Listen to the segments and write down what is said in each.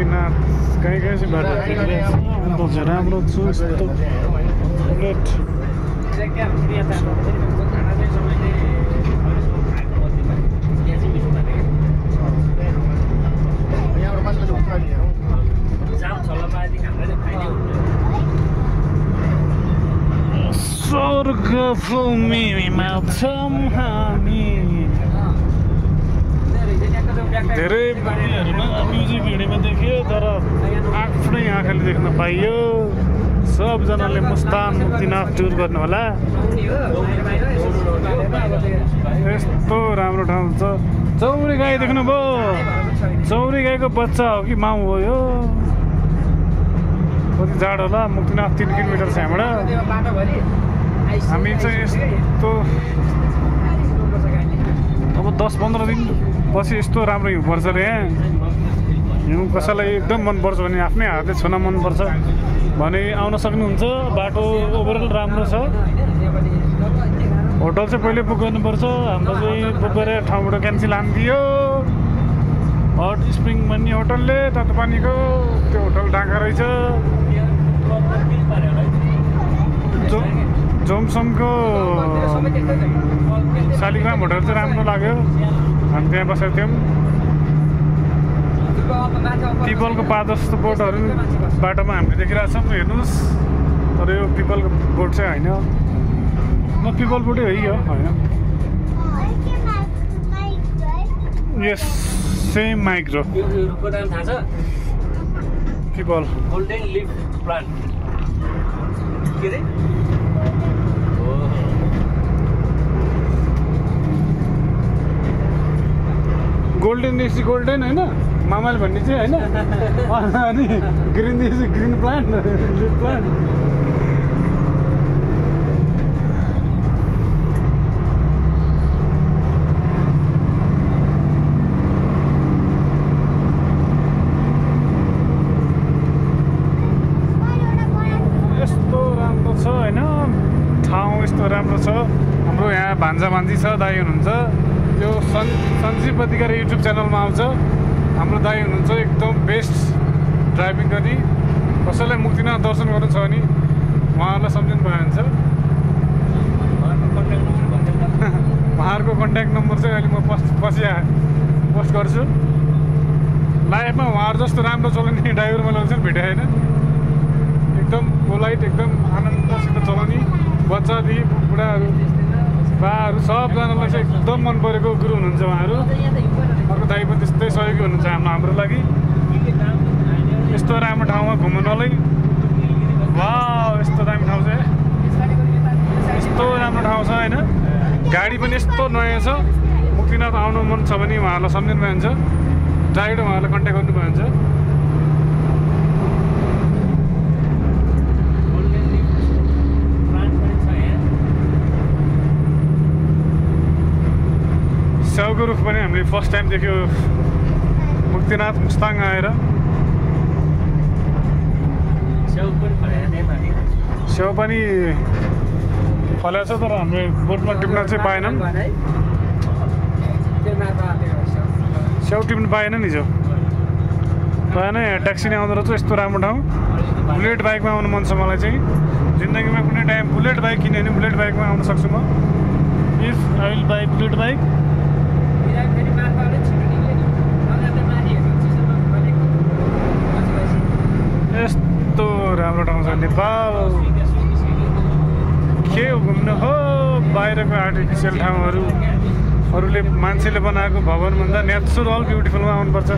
मुक्तिनाथ कहीँ कहीँ चाहिँ बाटो अन्त चाहिँ राम्रो छु यस्तो बुलेट स्वर्ग भूमिमा छौँ हामी धेरै मुभीहरूमा म्युजिक भिडियोमा देखियो तर आफ्नै आँखाले देख्न पाइयो सबजनाले मुस्तान मुक्तिनाथ टुर गर्नु होला यस्तो राम्रो ठाउँ छ चौरी गाई देख्नुभयो चौरी गाईको बच्चा हो कि माउ हो यो कति जाडो होला मुक्तिनाथ 3 किलोमिटर छ यहाँबाट हामी चाहिँ यस्तो अब 10-15 दिन पछि यस्तो राम्रो हिउँ पर्छ अरे यहाँ हिउँ कसैलाई एकदम मनपर्छ भने आफ्नै हातले छुन मनपर्छ भने आउन सक्नुहुन्छ बाटो ओभरअल राम्रो छ होटल चाहिँ पहिले बुक गर्नुपर्छ हाम्रो चाहिँ बुक गरेर ठाउँबाट क्यान्सिल हानिदियो हट स्प्रिङ भन्ने होटलले तातो पानीको त्यो होटल ढाका रहेछ जोमसमको शालिग्राम होटल चाहिँ राम्रो लाग्यो हामी त्यहाँ बसेको थियौँ पिपलको पात जस्तो बोटहरू बाटोमा हामीले देखिरहेको छौँ हेर्नुहोस् तर यो पिपलको बोट चाहिँ होइन म पिपल बोटै हो यो होइन यस same micro pipal golden leaf plant के रे गोल्डन देशी गोल्डन होइन मामाले भन्ने चाहिँ होइन अनि ग्रिन देशी ग्रिन प्लान्ट लिफ प्लान्ट राम्रो छ हाम्रो यहाँ भान्जा भान्जी छ दाइ हुनुहुन्छ यो सञ्जीव अधिकारी युट्युब च्यानलमा आउँछ हाम्रो दाइ हुनुहुन्छ एकदम बेस्ट ड्राइभिङ गर्ने कसैलाई मुक्तिनाथ दर्शन गर्नु छ भने उहाँहरूलाई सम्झिनु भयो भने उहाँहरूको कन्ट्याक्ट नम्बर चाहिँ अहिले म पछि पोस्ट गर्छु लाइफमा उहाँहरू जस्तो राम्रो चलाउने ड्राइभर मैले चाहिँ भेटेँ होइन एकदम पोलाइट एकदम आनन्दसित चलाउने बच्चादेखि बुढाहरू बाहरू सबजनालाई चाहिँ एकदम मन परेको गुरु हुनुहुन्छ उहाँहरू अर्को दाइ पनि त्यस्तै सहयोगी हुनुहुन्छ हाम्रो लागि यस्तो राम्रो ठाउँमा घुम्नलाई वा यस्तो दामी ठाउँ छ यस्तो राम्रो ठाउँ छ होइन गाडी पनि यस्तो नयाँ छ मुक्तिनाथ आउनु मन छ भने उहाँहरूलाई सम्झिनु भयो हुन्छ डाइरेक्ट उहाँहरूलाई कन्ट्याक्ट गर्नुभयो हुन्छ स्याउको रुख पनि हामीले फर्स्ट टाइम देख्यो मुक्तिनाथ मुस्ताङ आएर स्याउ पनि फलेको छ तर हामीले बोटमा टिप्न चाहिँ पाएनौँ स्याउ टिप्नु पाएन नि जो पाएन यहाँ ट्याक्सी नै आउँदो रहेछ यस्तो राम्रो ठाउँ बुलेट बाइकमा आउनु मन छ मलाई चाहिँ जिन्दगीमा कुनै टाइम बुलेट बाइक किन्यो भने बुलेट बाइकमा आउन सक्छु म if I will by bullet bike यस्तो राम्रो ठाउँ छ नेपाल के हो घुम्नु हो बाहिरको आर्टिफिसियल ठाउँहरू अरूले मान्छेले बनाएको भवनभन्दा नेचुरल ब्युटिफुलमा आउनुपर्छ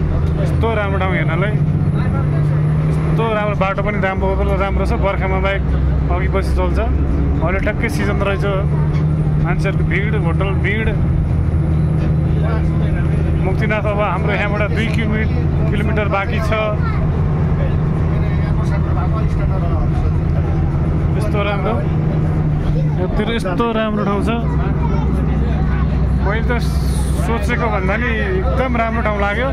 यस्तो राम्रो ठाउँ हेर्नलाई यस्तो राम्रो बाटो पनि राम्रो छ बर्खामा बाइक अघि पछि चल्छ अहिले ठ्याक्कै सिजन रहेछ मान्छेहरूको भिड होटल भिड मुक्तिनाथ अब हाम्रो यहाँबाट 2 किलोमिटर बाँकी छ यस्तो राम्रो यतिर यस्तो राम्रो ठाउँ छ मैले त सोचेको भन्दा नि एकदम राम्रो ठाउँ लाग्यो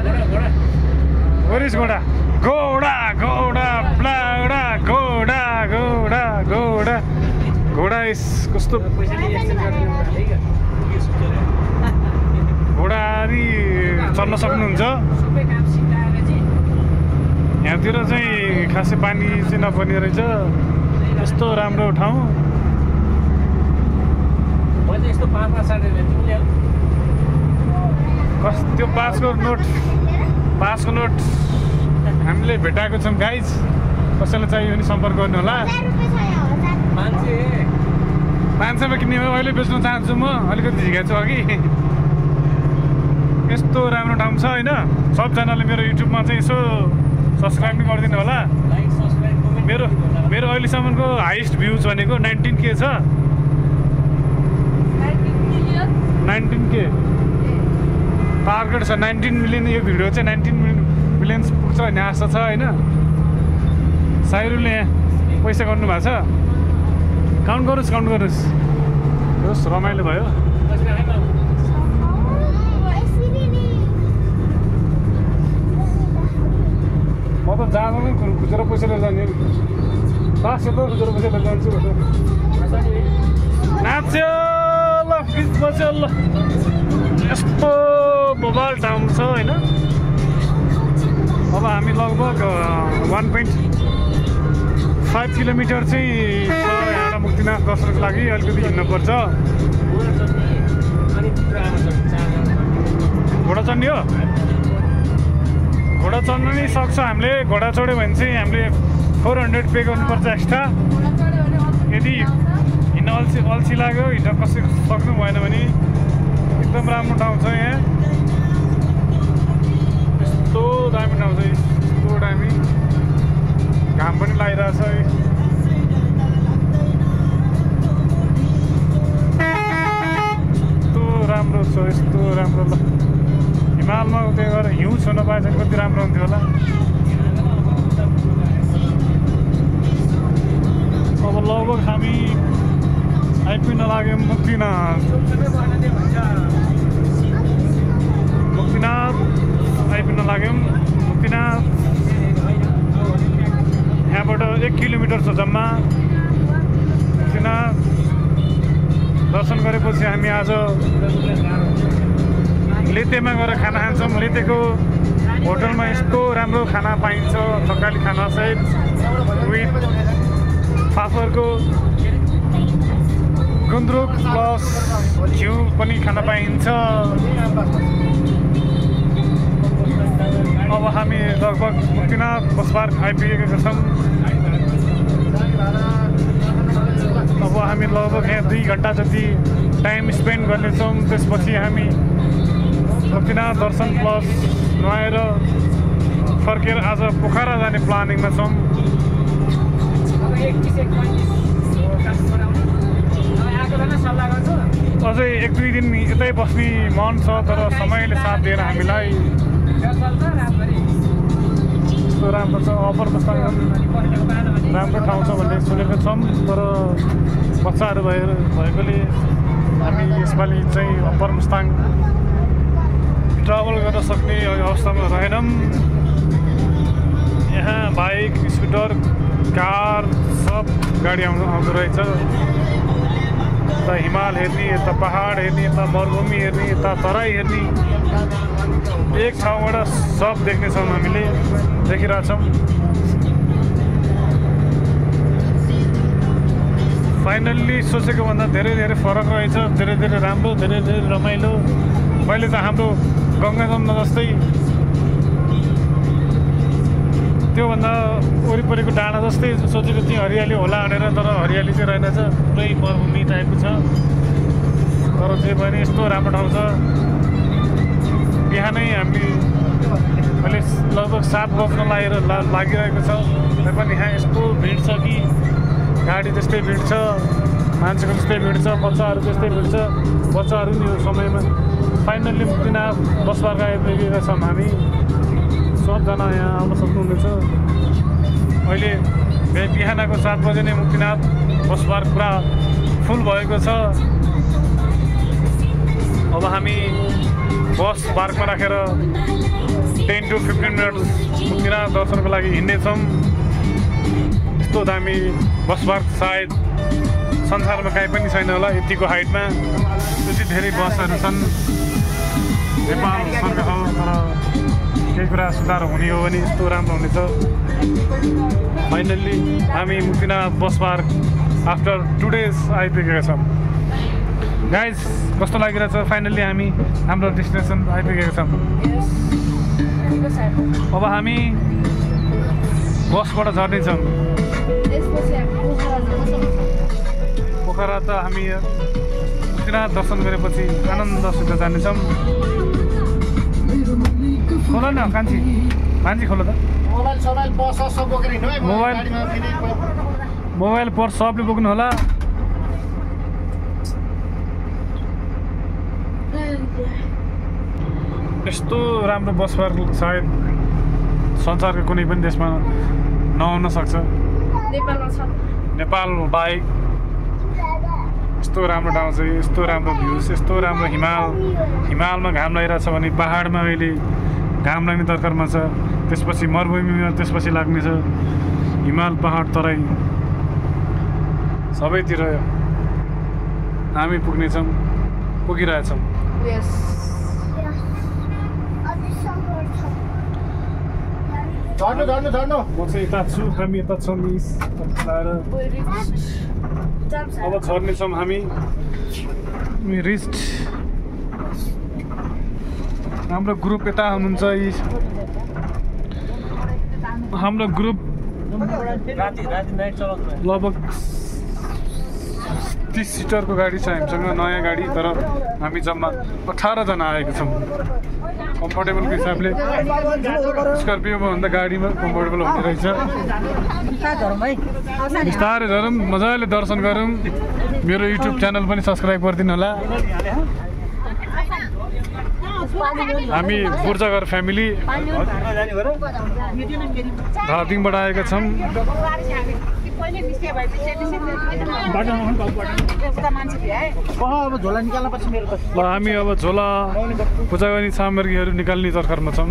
वरिस घोडा घोडा घोडा ब्लाडा घोडा घोडा घोडा घोडा कस्तो घोडा चल्न सक्नुहुन्छ यहाँतिर चाहिँ खासै पानी चाहिँ नपर्ने रहेछ यस्तो राम्रो ठाउँ मैले यस्तो 5 साटेर तिमीले त्यो पासको नोट हामीले भेटाएको छौँ गाइज कसैलाई चाहियो भने सम्पर्क गर्नु होला मान्छेमा किन्ने अहिले बेच्न चाहन्छु म अलिकति झिकेको छु अघि यस्तो राम्रो ठाउँ छ होइन सबजनाले मेरो युट्युबमा चाहिँ यसो सब्सक्राइब पनि गरिदिनु होला मेरो अहिलेसम्मको हाइएस्ट भ्युज भनेको 19K छ 19K टार्गेट छ 19 मिलियन यो भिडियो चाहिँ 19 मिलियन पुग्छ भन्ने आशा छ होइन साइरुले पैसा गर्नु भएको छ काउन्ट गरोस् होस् रमाइलो भयो म त जाँदैन खुजेर पैसा लिएर जाने लास्ट त खुजेर पैसा लिएर जान्छु नाच्यो ल गीत बज्यो ल यस्तो मोबाइल ठाउँ छ होइन अब हामी लगभग 1.5 किलोमिटर चाहिँ यहाँ मुक्तिनाथ दर्शनको लागि अलिकति हिँड्नुपर्छ घोडा चढ्ने हो घोडा चढ्न नि सक्छ हामीले घोडा चढ्यो भने चाहिँ हामीले 400 पे गर्नुपर्छ एक्स्ट्रा यदि हिँड्न अल्छी लाग्यो हिँड्न कसै सक्नु भएन भने एकदम राम्रो ठाउँ छ यहाँ यस्तो दामी ठाउँ छ यस्तो दामी घाम पनि लागिरहेछ यस्तो राम्रो छ यस्तो राम्रो ल हिमालमा त्यही भएर हिउँ छुन पाएछ भने कति राम्रो हुन्थ्यो होला अब लगभग हामी आइपुग्न लाग्यौँ मुक्तिनाथ आइपुग्न लाग्यौँ मुक्तिनाथ यहाँबाट 1 किलोमिटर छ जम्मा मुक्तिनाथ दर्शन गरेपछि हामी आज लेतेमा गएर खाना खान्छौँ लेतेको होटलमा यस्तो राम्रो खाना पाइन्छ थकाली खाना सहित विथ फाफरको गुन्द्रुक प्लस घिउ पनि खान पाइन्छ अब हामी लगभग मुक्तिनाथ बस पार्क आइपुगेका छौँ अब हामी लगभग यहाँ 2 घन्टा जति टाइम स्पेन्ड गर्नेछौँ त्यसपछि हामी मुक्तिनाथ दर्शन प्लस नुहाएर फर्केर आज पोखरा जाने प्लानिङमा छौँ अझै 1-2 दिन यतै बस्ने मन छ तर समयले साथ दिएर हामीलाई यस्तो राम्रो छ अपर मुस्ताङ राम्रो ठाउँ छ भन्ने सुनेको छौँ तर बच्चाहरू भएकोले हामी यसपालि चाहिँ अपर मुस्ताङ ट्राभल गर्न सक्ने अवस्थामा रहेनौँ यहाँ बाइक स्कुटर कार सब गाडी आउँदो रहेछ यता हिमाल हेर्ने यता पहाड हेर्ने यता मरुभूमि हेर्ने यता तराई हेर्ने एक ठाउँबाट सब देख्नेछौँ हामीले देखिरहेछौँ फाइनल्ली सोचेको भन्दा धेरै फरक रहेछ धेरै राम्रो धेरै रमाइलो पहिले त हाम्रो गङ्गा जमुना जस्तै त्योभन्दा वरिपरिको डाँडा जस्तै सोचेको थिएँ हरियाली होला भनेर तर हरियाली चाहिँ रहेनछ पुरै मरुभूमि टाइपको छ तर जे भने यस्तो राम्रो ठाउँ छ बिहानै हामी अहिले लगभग 7 बज्न लागिरहेको छ पनि यहाँ यस्तो भिड छ कि गाडी त्यस्तै भिड छ मान्छेको त्यस्तै भिड छ बच्चाहरू त्यस्तै भिड छ बच्चाहरू नि यो समयमा फाइनल्ली मुक्तिनाथ बस पार्क आइपुगेका छौँ हामी सबजना यहाँ आउन सक्नुहुनेछ अहिले बिहानको 7 बजे नै मुक्तिनाथ बस पार्क पुरा फुल भएको छ अब हामी बस पार्कमा राखेर 10 to 15 मिनट मुक्तिनाथ दर्शनको लागि हिँड्नेछौँ यस्तो दामी बस पार्क सायद संसारमा कहीँ पनि छैन होला यतिको हाइटमा त्यति धेरै बसहरू छन् नेपाल सरकार हो तर केही कुरा सुधार हुने हो भने यस्तो राम्रो हुनेछ। फाइनल्ली हामी Muktinath bus park after 2 days आइपुगेका छौँ। गाइज कस्तो लागिरहेछ? फाइनल्ली हामी हाम्रो डेस्टिनेसन आइपुगेका छौँ। अब हामी बसबाट झर्नेछौँ। पोखरा त हामी मुक्तिनाथ दर्शन गरेपछि आनन्दसित जानेछौँ। खोल न कान्छी, मान्छे खोल त। मोबाइल पर्स सबले बोक्नु होला। यस्तो राम्रो बस पार्क सायद संसारको कुनै पनि देशमा नहुन सक्छ। नेपाल बाहेक यस्तो राम्रो ठाउँ छ, यस्तो राम्रो भ्युज, यस्तो राम्रो हिमालमा घाम लागिरहेछ भने पहाडमा अहिले घाम लाग्ने दरकारमा छ। त्यसपछि मरुभूमिमा त्यसपछि लाग्नेछ। हिमाल पहाड तराई सबैतिर हामी पुगिरहेछौँ। म चाहिँ यता छु, हामी यता छौँ। अब झर्नेछौँ हामी रिस्ट। हाम्रो ग्रुप यता हुनुहुन्छ। हाम्रो ग्रुप लगभग 30 सिटरको गाडी छ हामीसँग, नयाँ गाडी। तर हामी जम्मा 18 जना आएको छौँ। कम्फर्टेबलको हिसाबले स्कर्पियोमा भन्दा गाडीमा कम्फर्टेबल हुने रहेछ। बिस्तारै झरौँ, मजाले दर्शन गरौँ। मेरो युट्युब च्यानल पनि सब्सक्राइब गरिदिनु होला। हामी बुर्जागर फ्यामिली धादिङबाट आएका छौँ। हामी अब झोला पूजा गर्ने सामग्रीहरू निकाल्ने तर्खरमा छौँ।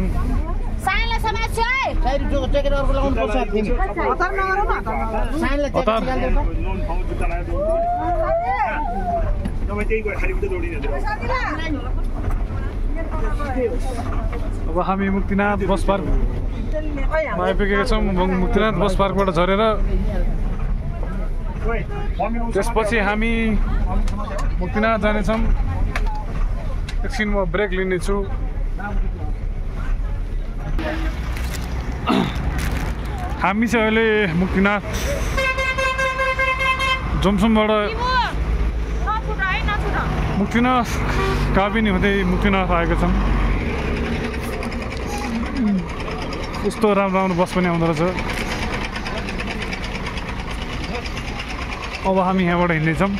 अब हामी मुक्तिनाथ बस पार्कमा आइपुगेका छौँ। मुक्तिनाथ बस पार्कबाट झरेर त्यसपछि हामी मुक्तिनाथ जानेछौँ। एकछिन म ब्रेक लिनेछु। हामी चाहिँ अहिले मुक्तिनाथ जोमसोमबाट मुक्तिनाथ काबिनी हुँदै मुक्तिनाथ आएका छौँ। यस्तो राम्रो बस पनि आउँदो रहेछ। अब हामी यहाँबाट हिँड्नेछौँ।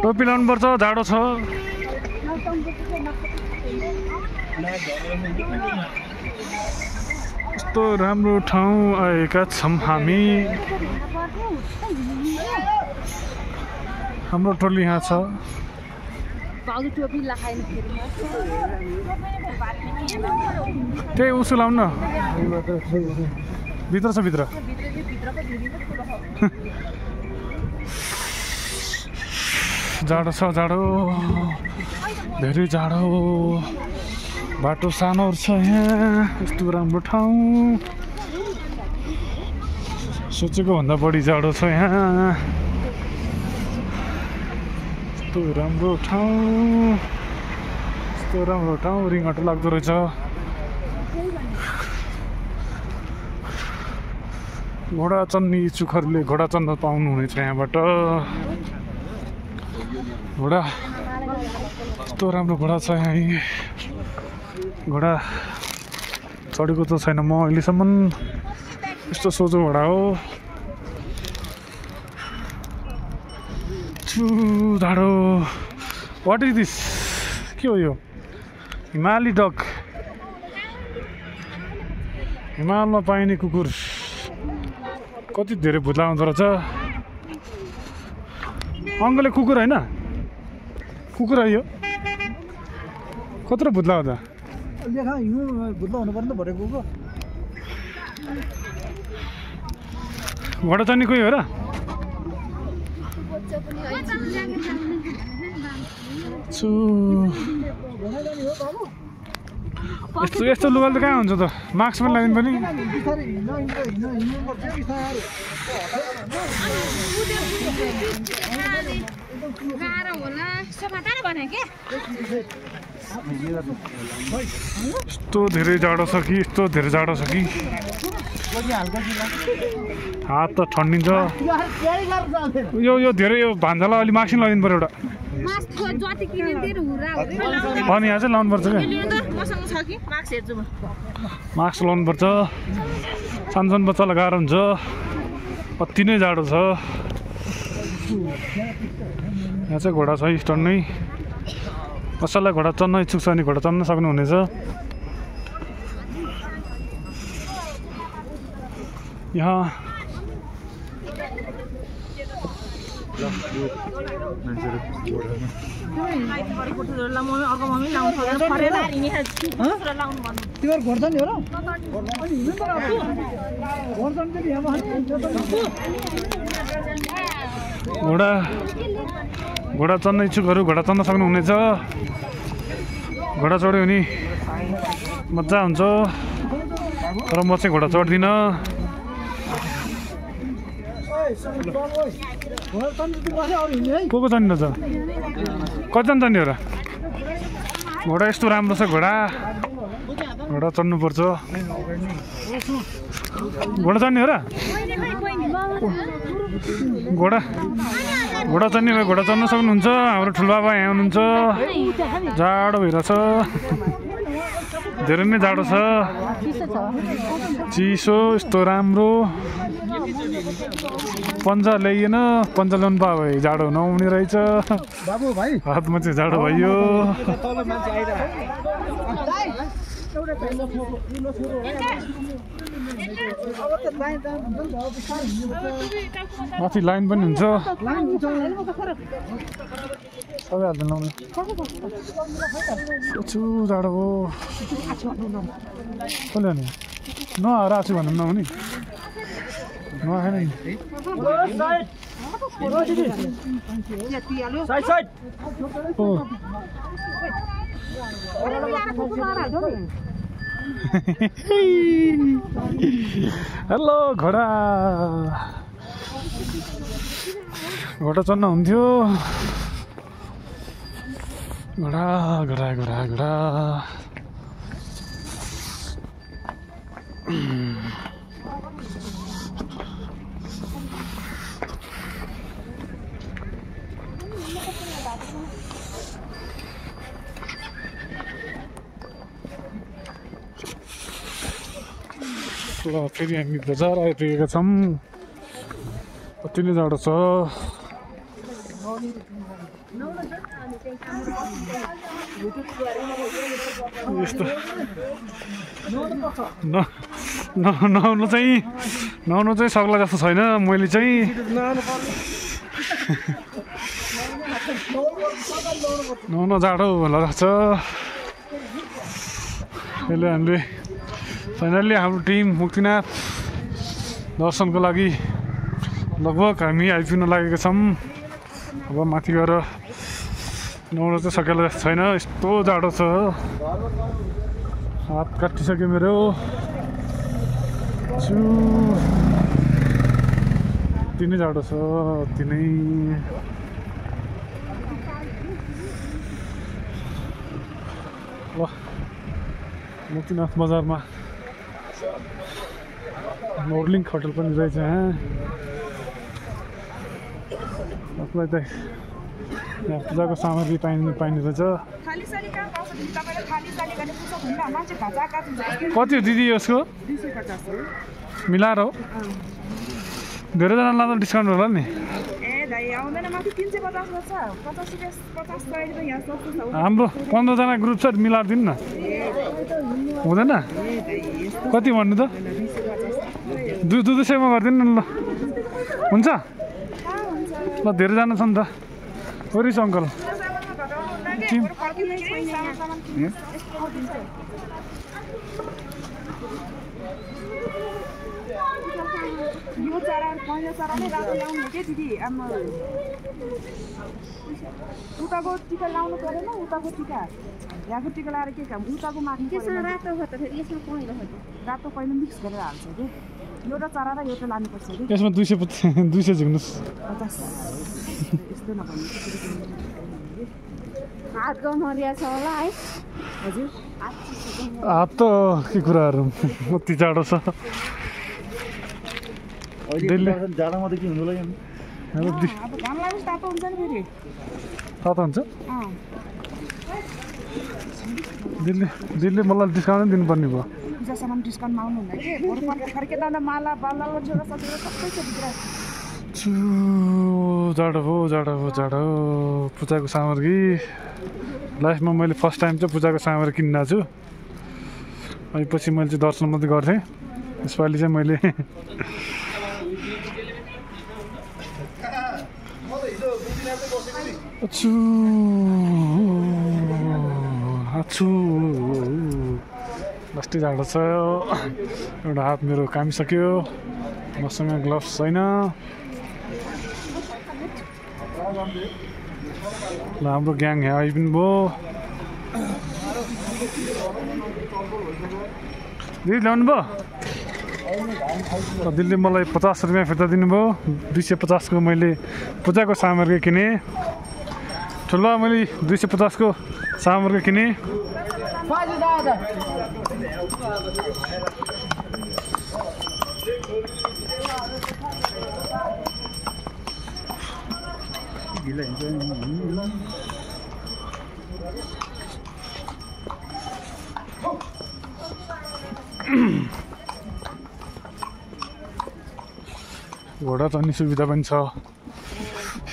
टोपी लाउनुपर्छ, जाडो छ। यस्तो राम्रो ठाउँ आएका छौँ हामी। हाम्रो टोली यहाँ छ। त्यही उसो लाउनु न, भित्र छ भित्र। जाडो छ, जाडो, धेरै जाडो। बाटो सानो छ यहाँ। यस्तो राम्रो ठाउँ, सोचेको भन्दा बढी जाडो छ यहाँ। यस्तो राम्रो ठाउँ, रिङटो लाग्दो रहेछ। घोडा चढ्ने इच्छुकहरूले घोडा चढ्न पाउनुहुनेछ यहाँबाट। घोडा यस्तो राम्रो घोडा छ यहाँ। घोडा चढेको त छैन म अहिलेसम्म। यस्तो सोझो घोडा हो। जाडो। What is this? के हो यो? हिमाली डग, हिमालमा पाइने कुकुर। कति धेरै भुत्ला आउँदो रहेछ। अङ्कलले कुकुर होइन, कुकुर है यो। कत्रो भुत्ला हो त देखा हिउँ भुत्ला हुनु पर्ने भरेको को घोडा चढ्ने कोही हो र यस्तो यस्तो लुगा त कहाँ हुन्छ त मास्क पनि लगाइदिनु पर्ने यस्तो धेरै जाडो छ कि यस्तो धेरै जाडो छ कि हात त ठन्डिन्छ यो धेरै यो भान्जालाई अलि मास्क लगाइदिनु पर्यो एउटा अनि यहाँ चाहिँ लाउनुपर्छ क्या मास्क लाउनुपर्छ सानो सानो बच्चालाई गाह्रो हुन्छ अति नै जाडो छ यहाँ चाहिँ घोडा छ स्टोन नै कसैलाई घोडा चढ्न इच्छुक छ भने घोडा चढ्न सक्नुहुनेछ यहाँ तिमीहरू घोड चढ्ने हो र घोडा चढ्न इच्छुकहरू घोडा चढ्न सक्नुहुनेछ घोडा चढ्यो भने मजा हुन्छ तर म चाहिँ घोडा चढ्दिनँ को चढ्ने छ कतिजना चढ्ने हो र घोडा यस्तो राम्रो छ घोडा चढ्नुपर्छ घोडा चढ्ने हो र घोडा चढ्ने भयो घोडा चढ्न सक्नुहुन्छ हाम्रो ठुलोबाबा यहाँ हुनुहुन्छ जाडो भइरहेछ धेरै नै जाडो छ चिसो यस्तो राम्रो पन्जा ल्याइएन पन्जा ल्याउनु पायो भाइ जाडो नआउने रहेछ हातमा चाहिँ जाडो भयो माथि लाइन पनि हुन्छ सबै हाल्नु लाउने छु जाडो हो कसले भने नआएर आछु भन्नु नहुने नआएन नि हेलो घोडा चढ्न हुन्थ्यो घोडा घोडा घोडा घोडा ल फेरि हामी बजार आइपुगेका छौँ अति नै जाडो छ यस्तो नुहाउनु चाहिँ सक्ला जस्तो छैन मैले चाहिँ नुहाउन जाडो लाग्छ यसले हामीले फाइनल्ली हाम्रो टिम मुक्तिनाथ दर्शनको लागि लगभग हामी आइपुग्न लागेका छौँ अब माथि गएर नुहाउन चाहिँ सकेला छैन यस्तो जाडो छ हात काटिसक्यो मेरो अति नै जाडो छ अति नै ल मुक्तिनाथ बजारमा मोर्लिङ होटल पनि रहेछ यहाँ आफूलाई त यहाँ पूजाको सामग्री पाइने रहेछ कति हो दिदी यसको मिलाएर हो धेरैजना लाँदा डिस्काउन्ट होला नि हाम्रो 15जना ग्रुप छ मिलाएर दिनु न हुँदैन कति भन्नु त 200मा गरिदिनु न ल हुन्छ ल धेरैजना छ नि त वरिस अङ्कल यो चरा पहिलो चराले रातो ल्याउनु के दिदी आमा उताको टिका लाउनु परेन उताको टिका यहाँको टिका लाएर के काम उताको माग्नु पर्यो रातो हो त फेरि यसमा पहिलो हो रातो पहिलो मिक्स गरेर हाल्छ के एउटा चरा र एउटा लानुपर्छ के यसमा 200 झिक्नुस् 50 यस्तो नभन्नु हातको मरिया छ होला है हजुर हात त के कुराहरू कति जाडो छ जाडोमा त के हुनु लाग्यो अब घाम लाग्छ तातो हुन्छ नि फेरि तातो हुन्छ दिल्ली मलाई डिस्काउन्ट दिनुपर्ने भयो पूजासम्म डिस्काउन्ट माग्नु हुँदैन के भोलि फर्केर माला बाला जोडा सबै सबै छ भित्र जाडो भयो पूजाको सामग्री लाइफमा मैले फर्स्ट टाइम चाहिँ पूजाको सामग्री किन्न छु अनि पछि मैले चाहिँ दर्शन मात्रै गर्थेँ यसपालि चाहिँ मैले लास्टै जाडो छ एउटा हात मेरो कामिसक्यो मसँग ग्लोभ्स छैन ल हाम्रो ग्याङ यहाँ आइ पनि भयो दिदी ल्याउनु भयो दिदीले मलाई 50 रुपियाँ फिर्ता दिनुभयो 250 को मैले पूजाको सामग्री किनेँ ठुलो मैले 250 को सामग्री किनेँ घोडा चढ्ने सुविधा पनि छ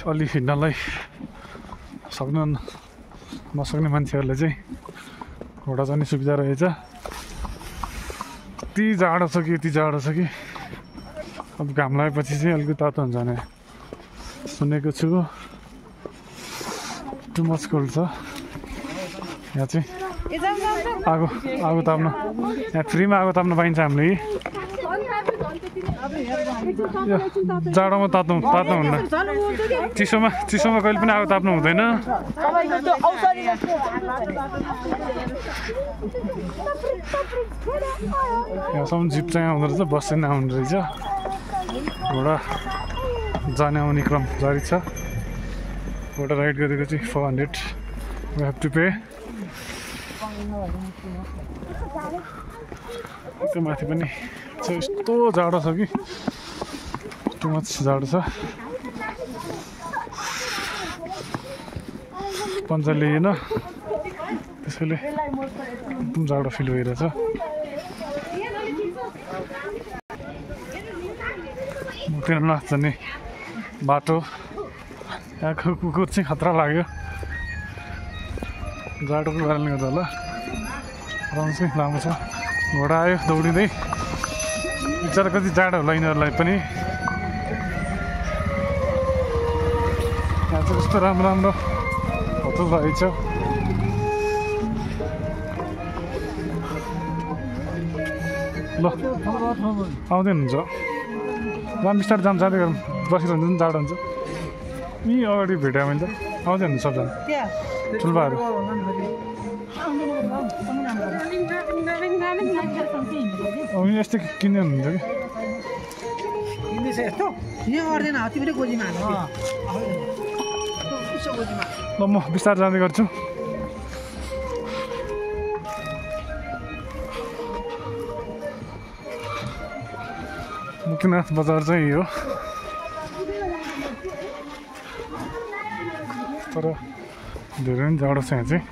अलि हिँड्नलाई नसक्ने मान्छेहरूले चाहिँ घोडा चढ्ने सुविधा रहेछ यति जाडो छ कि अब घाम लागेपछि चाहिँ अलिकति तातो हुन्छ भने सुनेको छु टु मच कोल्ड छ यहाँ चाहिँ आगो ताप्नु यहाँ फ्रीमा आगो ताप्नु पाइन्छ हामीले जाडोमा तातो हुन्न चिसोमा कहिले पनि आगो ताप्नु हुँदैन यहाँसम्म जिप चाहिँ आउँदो रहेछ बस चाहिँ आउँदो रहेछ घोडा जाने आउने क्रम जारी छ घोडा राइड गरेको चाहिँ 400 वी हेभ टु पे त्यो माथि पनि यस्तो जाडो छ कि टु मच जाडो छ पन्जा लिएन त्यसैले एकदम जाडो फिल भइरहेछ मुक्तिन लाग्छ नि बाटो यहाँको कुकुर चाहिँ खतरा लाग्यो जाडोको कारणले गर्दा होला रङ चाहिँ लामो छ घोडा आयो दौडिँदै बिचरा कति जाडो होला यिनीहरूलाई पनि यहाँ चाहिँ कस्तो राम्रो होटल रहेछ ल आउँदै हुनुहुन्छ राम बिस्तारै जाँदै गरौँ बसिरहन्छ नि जाडो हुन्छ यहीँ अगाडि भेट्यो भने त आउँदै हुनुहुन्छ सबजना ठुल्बाहरू यस्तै किन्ने हुनुहुन्छ कि ल म बिस्तारै जाँदै गर्छु मुक्तिनाथ बजार चाहिँ हो तर धेरै नै जाडो छ यहाँ चाहिँ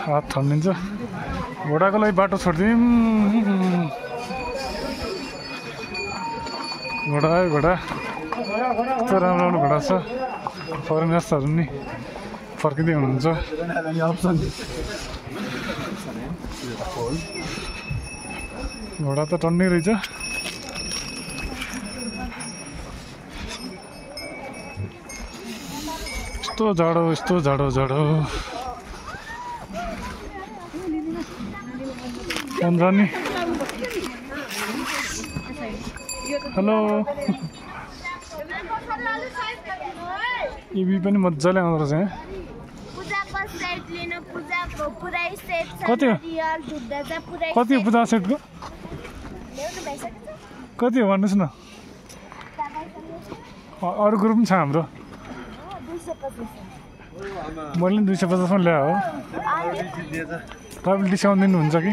हात ठन्डिन्छ घोडाको लागि बाटो छोडिदिउँ घोडा आयो घोडा यस्तो राम्रो घोडा छ फरेनर्सहरू नि फर्किँदै हुनुहुन्छ घोडा त टन्नै रहेछ यस्तो जाडो अन्जानी हेलो इबी पनि मजाले आउँदो रहेछ यहाँ कति हो पूजा सेटको कति हो भन्नुहोस् न अरू ग्रुप पनि छ हाम्रो मैले 250 मा ल्याए हो तपाईँले डिस्काउन्ट दिनुहुन्छ कि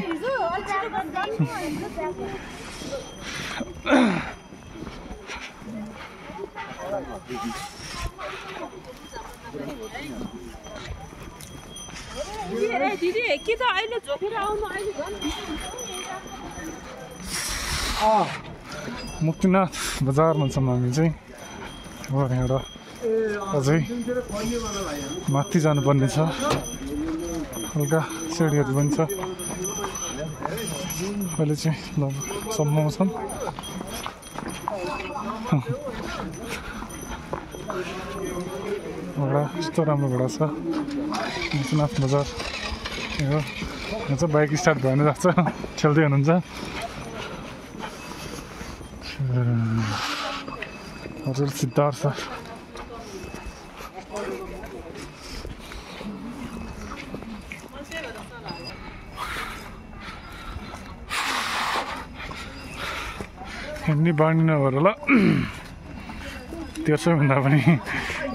मुक्तिनाथ बजार भन्छौँ हामी चाहिँ एउटा अझै माथि जानुपर्ने छ हल्का सिँढीहरू पनि छ अहिले चाहिँ सम्ममा छन् घोडा यस्तो राम्रो घोडा छ मुक्तिनाथ बजार यहाँ चाहिँ बाइक स्टार्ट भएन जान्छ खेल्दै हुनुहुन्छ हजुर सिद्धार्थ सर हिँड्ने बानी नभएर होला 1300 भन्दा पनि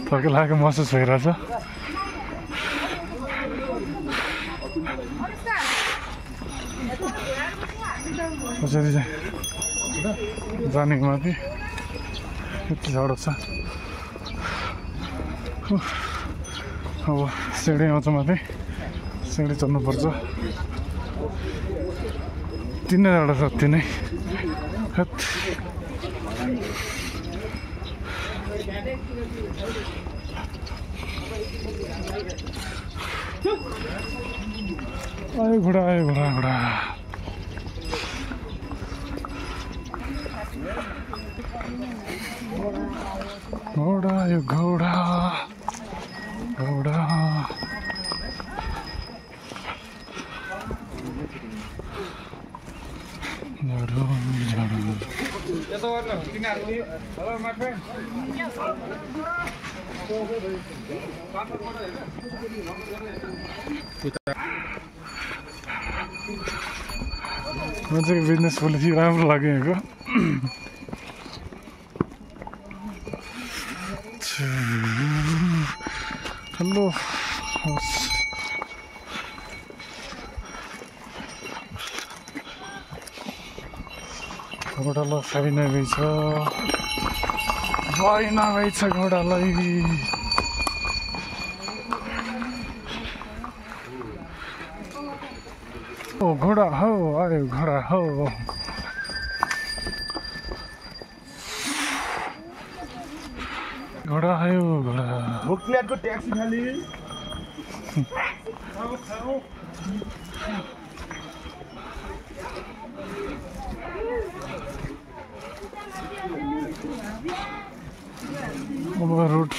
थर्के लागेको महसुस भइरहेछ कसरी चाहिँ जाने माथि यति जाडो छ अब सिँढी आउँछ माथि सिँढी चढ्नुपर्छ तिनै जाडो छ अति नै आयो घोडा आयो घोडा मान्छेको बिजनेस पोलिसी राम्रो लाग्यो यहाँको हेलो घोडालाई साई नभएछ भइ नभएछ घोडालाई ओ घोडा हो आयो घोडा हो घोडा आयो घोडा मुक्तिनाथको ट्याक्सी खाली अब रुट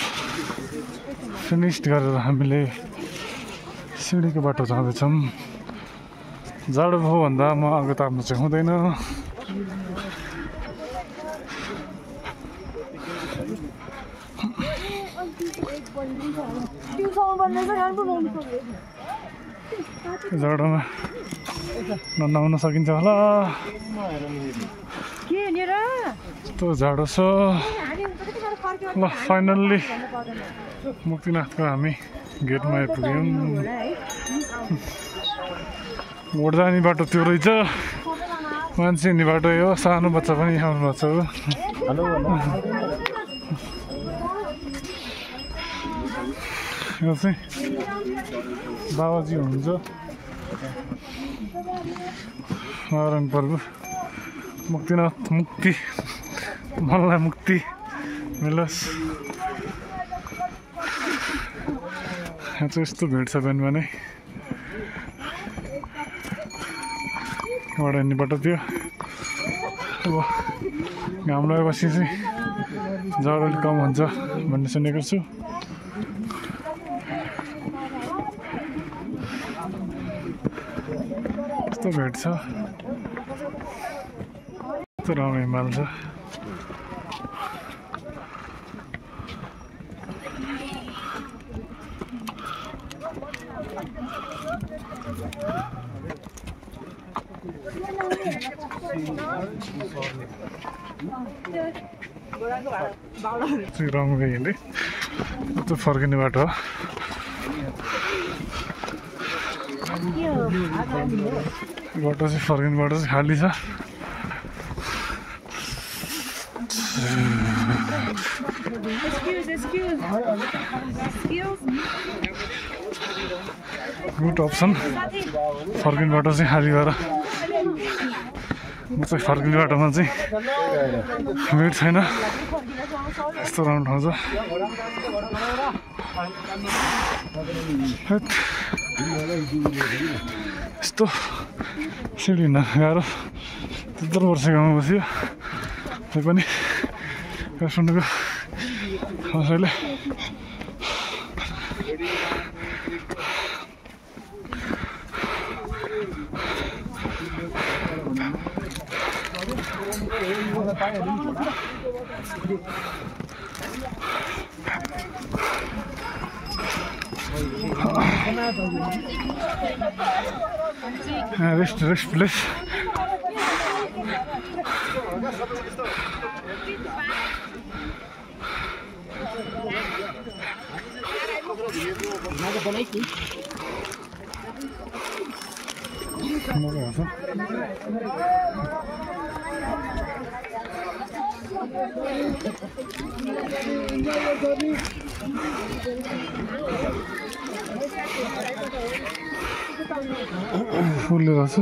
फिनिस गरेर हामीले सिँढीको बाटो जाँदैछौँ जाडो भयो भन्दा म अगाडि ताप्नु चाहिँ हुँदैन जाडोमा ननाउन सकिन्छ होला यस्तो जाडो छ ल फाइनल्ली मुक्तिनाथको हामी गेटमा आइपुग्यौँ मोड जाने बाटो त्यो रहेछ मान्छे हिँड्ने बाटो हो सानो बच्चा पनि आउनु भएको छ यो चाहिँ बाबाजी हुनुहुन्छ नारायण प्रभु मुक्तिनाथ मुक्ति मनलाई मुक्ति मिलोस् यहाँ चाहिँ यस्तो भिड छ बिहान बिहानै एउटा हिँड्ने बाटो थियो अब घाम लगाएपछि चाहिँ जाडो अलिक कम हुन्छ भन्ने सुनेको छु कस्तो भेट छ, कस्तो राम्रो हिमाल छ। रङले हिँड्दै त्यो फर्किने बाटो हो। बाटो चाहिँ फर्किने बाटो चाहिँ खाली छ। Good option. फर्किने बाटो चाहिँ खाली भएर म चाहिँ फर्किने बाटोमा चाहिँ भिड छैन। यस्तो राम्रो ठाउँ छ। यस्तो सिँढी हिँड्न गाह्रो। 70 वर्ष गाउँमा बस्यो त्यही पनि काठमाडौँको कसैले rest place. फुलले रहेछ।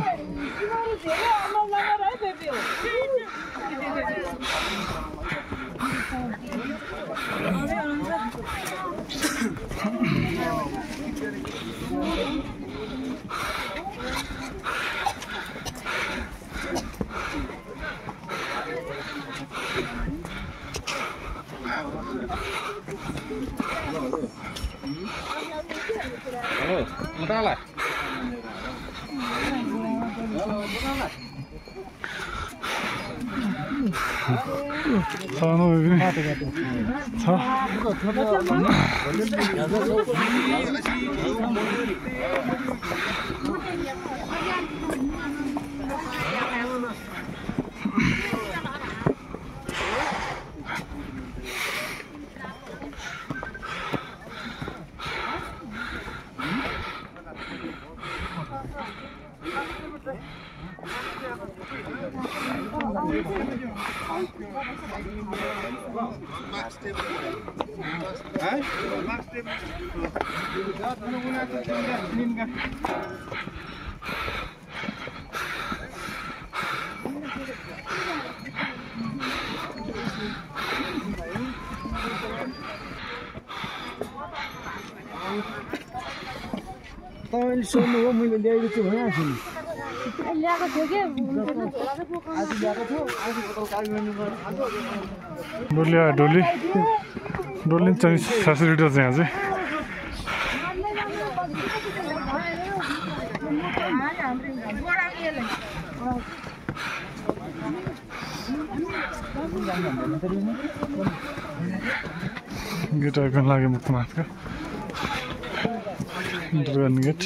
तपाईले सोध्नु हो मैले ल्याएको छु भने आछु ल्याएको थियो के आज ल्याएको छु आज बोतल काली डोली डोली डोली चाहिँ 700 लिटर चाहिँ आज गेट आइकन लाग्यो मुक्तनाथको इन्टरभ्यू गेट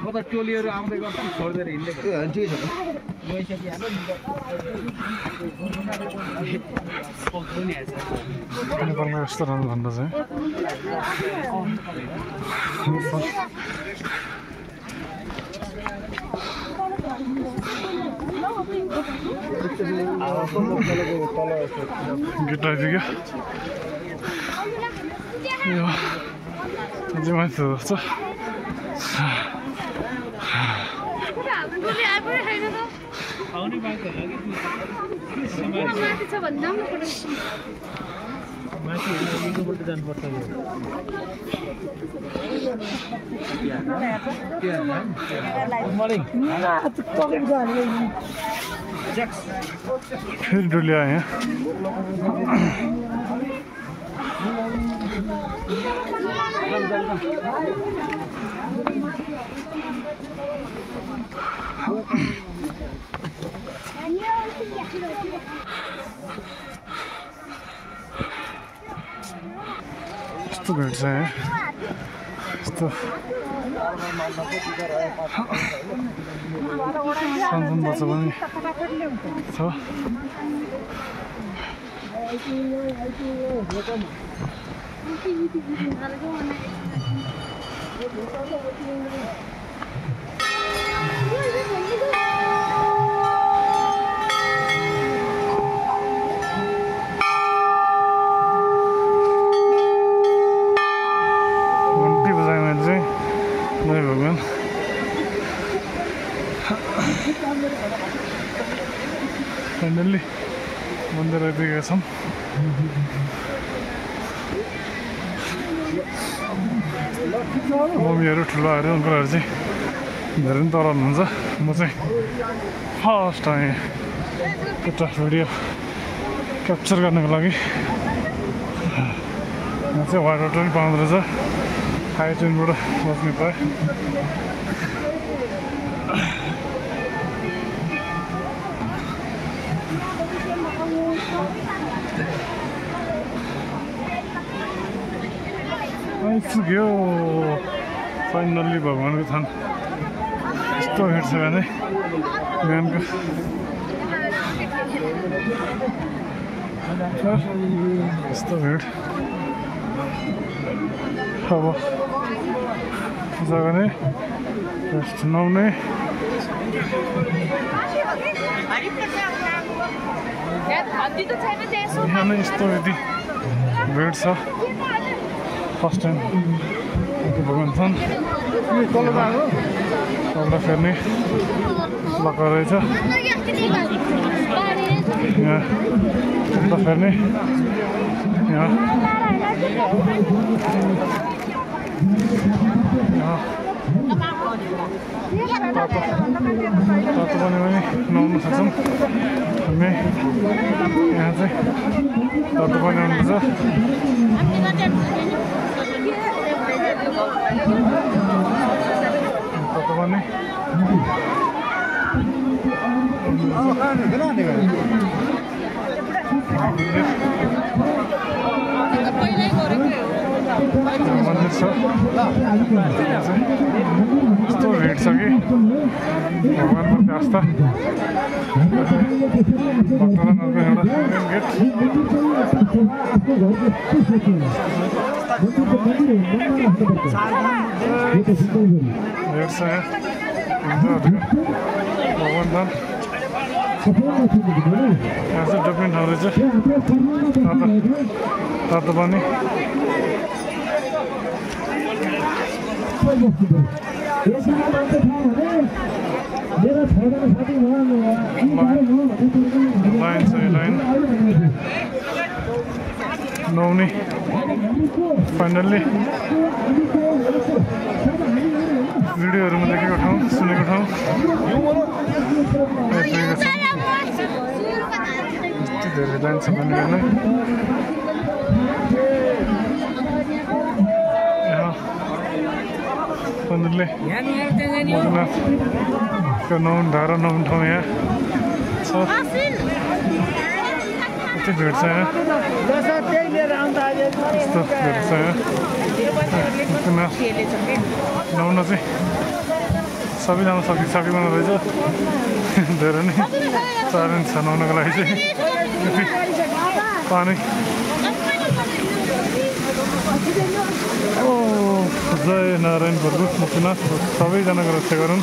म त टोलीहरु आउँदै गर्छ छोड्दै हिँड्दै ठिक छ नेपालमा यस्तो राम्रो भन्दा चाहिँ गेट आइदियो क्या अझै मान्छे जस्तो माथि हेर्नुपल्ट जानुपर्छ फिर डुलिया यहाँ यस्तो भेट्छ यहाँ यस्तो सानसानो बच्चा पनि छ फाइनल्ली मन्दिर आइपुगेका छौँ मम्मीहरू ठुलोहरू अङ्कलहरू चाहिँ धेरै नै तल हुनुहुन्छ म चाहिँ फर्स्ट आएँ एउटा भिडियो क्याप्चर गर्नको लागि यहाँ चाहिँ वाटर पनि पाउँदो रहेछ हाई ट्रेनबाट बस्ने पाएँ आइपुग्यो फाइनल्ली भगवान्को थान यस्तो भेट छ भने बिहानको यस्तो भेट अब पूजा गर्ने रेस्ट नुहाउने बिहानै यस्तो यति भेट छ फर्स्ट टाइम भगवान छन् तल फेर्ने लक्क रहेछ यहाँ तल फेर्ने यहाँ तातो पनि नुहाउन सक्छौँ हामी यहाँ चाहिँ तातो पनि आउनुपर्छ तातो पनि मन्दिर छ यस्तो भेट छ कि भगवान्प्रति आस्था भक्तजनहरूको एउटा मेन गेट भेट छ यहाँ भगवान् धाम यहाँ चाहिँ डुब्ने ठाउँ रहेछ तातो पनि लाइन छ लाइन नुहाउने फाइनल्ली भिडियोहरूमा देखेको ठाउँ सुनेको ठाउँ आइपुगेको छ यति धेरै लाइन छ भने फाइनल्ली मजुनाथको धारा नुहाउने ठाउँ यहाँ छ कति भेट छ यहाँ यस्तो भेट छ यहाँ मजुनाथ नुहाउन चाहिँ सबैजना सकिँदैन रहेछ धेरै नै च्यालेन्ज छ नुहाउनको लागि चाहिँ पानी जय नारायण प्रभु मुक्तिनाथ सबैजनाको रक्षा गरौँ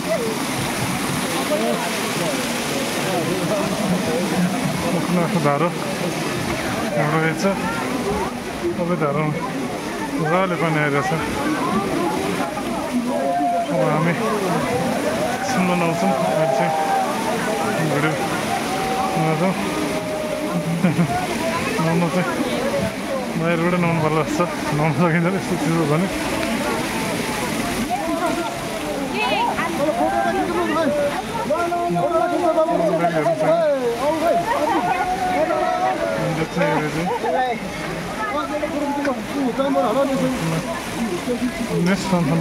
मुक्तिनाथको धारो हाम्रो रहेछ सबै धारो मजाले पनि आइरहेछ अब हामी सुन्न नआउँछौँ अहिले चाहिँ भिडियो नुहाउँछौँ नुहाउनु चाहिँ बाहिरबाट नुहाउनु पर्ला जस्तो नुहाउनु सकिँदैन यस्तो चिसो भने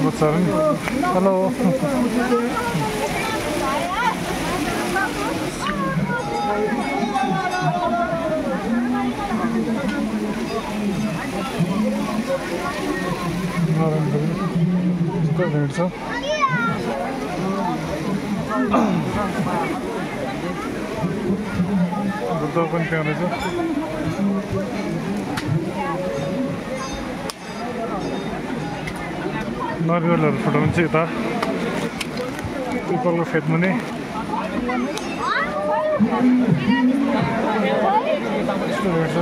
बच्चाहरू नि हेलो भेट छ बुद्ध पनि त्यहाँ रहेछ नरिवलहरू फुटाउनु चाहिँ यता पिपलको फेद मुनि यस्तो भेट्छ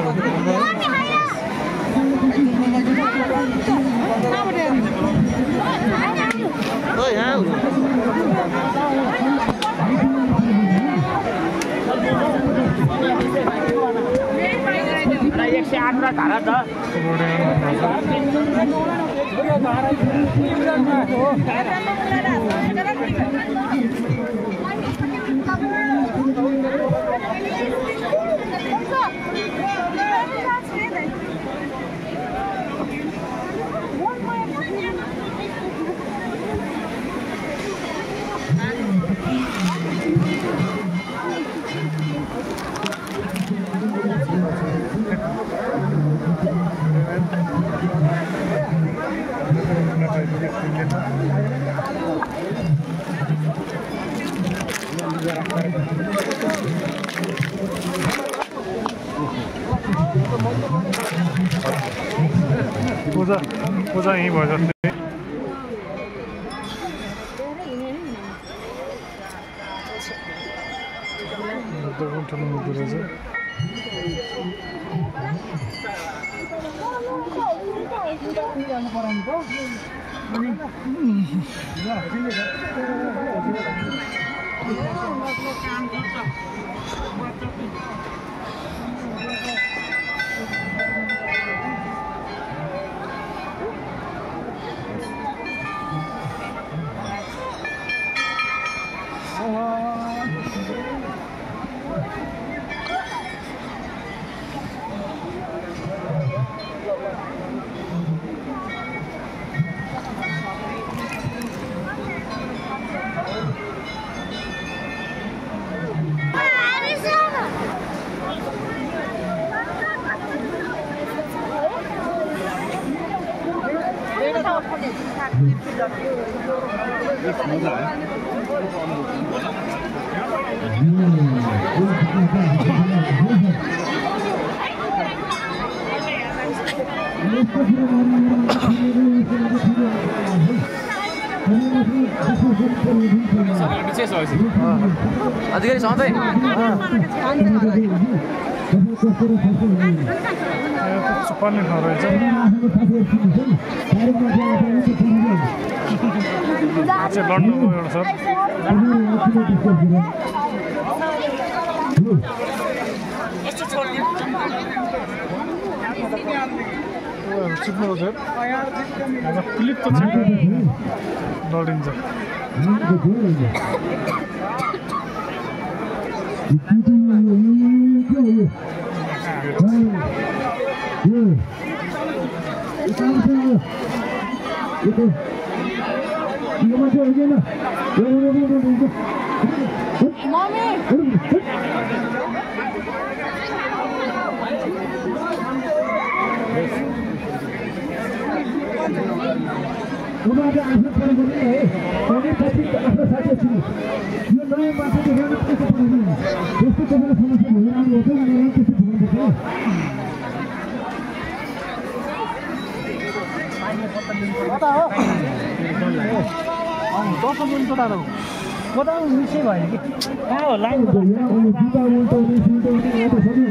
पूजा यहीँ भयो जस्तै ठुलो मुद्दो रहेछ अधिकारी सधैँ चुप्पाने ठाउँ रहेछ लड्नु एउटा सर चिप्नु क्लिप त छ लडिन्छ उनीहरूले आफ्नो परिवार है तपाईँ पछि आफ्नो साथी यो नयाँ मान्छे देखाउन त्यस्तो पर्दैन त्यस्तो तपाईँलाई समस्या भइरहनु हो भने त्यस्तो भन्नुपर्छ कता हो दस मिनट कता हो कता मिसै भयो कि कहाँ हो लाइन जुत्ता उल्टाउने सुल्टाउने एउटा सबै